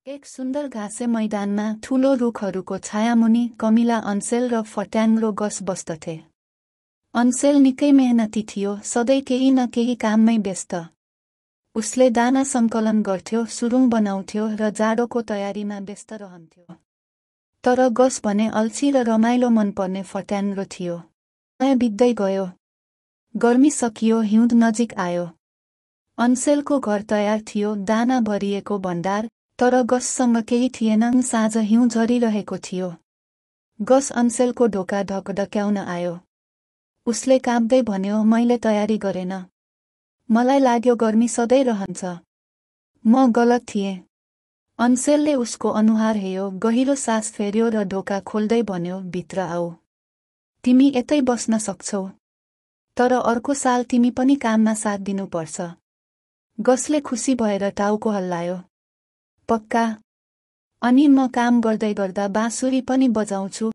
एक सुन्दर घाँसे मैदानमा ठूलो रुखहरूको छायामुनि कमिला अन्सेल र फट्याङ्ग्रो गस बस्दथे। अन्सेल निकै मेहनती थियो, सधैँ केही न केही काममै व्यस्त। उसले दाना सङ्कलन गर्थ्यो, सुरुङ बनाउँथ्यो र जाडोको तयारीमा व्यस्त रहन्थ्यो। तर गस भने अल्छी र रमाइलो मनपर्ने फट्याङ्ग्रो थियो। समय बित्दै गयो। गर्मी सकियो, हिउँद नजिक आयो। अन्सेलको घर तयार थियो, दाना भरिएको भण्डार, तर गससँग केही थिएन। साँझ हिउँ झरिरहेको थियो। गस अन्सेलको ढोका ढकढक्याउन आयो। उसले काँप्दै भन्यो, मैले तयारी गरेन। मलाई लाग्यो गर्मी सधैँ रहन्छ। म गलत थिएँ। अन्सेलले उसको अनुहार हेऱ्यो, गहिरो सास फेर्यो र ढोका खोल्दै भन्यो, भित्र आऊ। तिमी यतै बस्न सक्छौ। तर अर्को साल तिमी पनि काममा साथ दिनुपर्छ। गसले खुसी भएर टाउको हल्लायो। पक्का। अनि म काम गर्दै गर्दा बाँसुरी पनि बजाउँछु।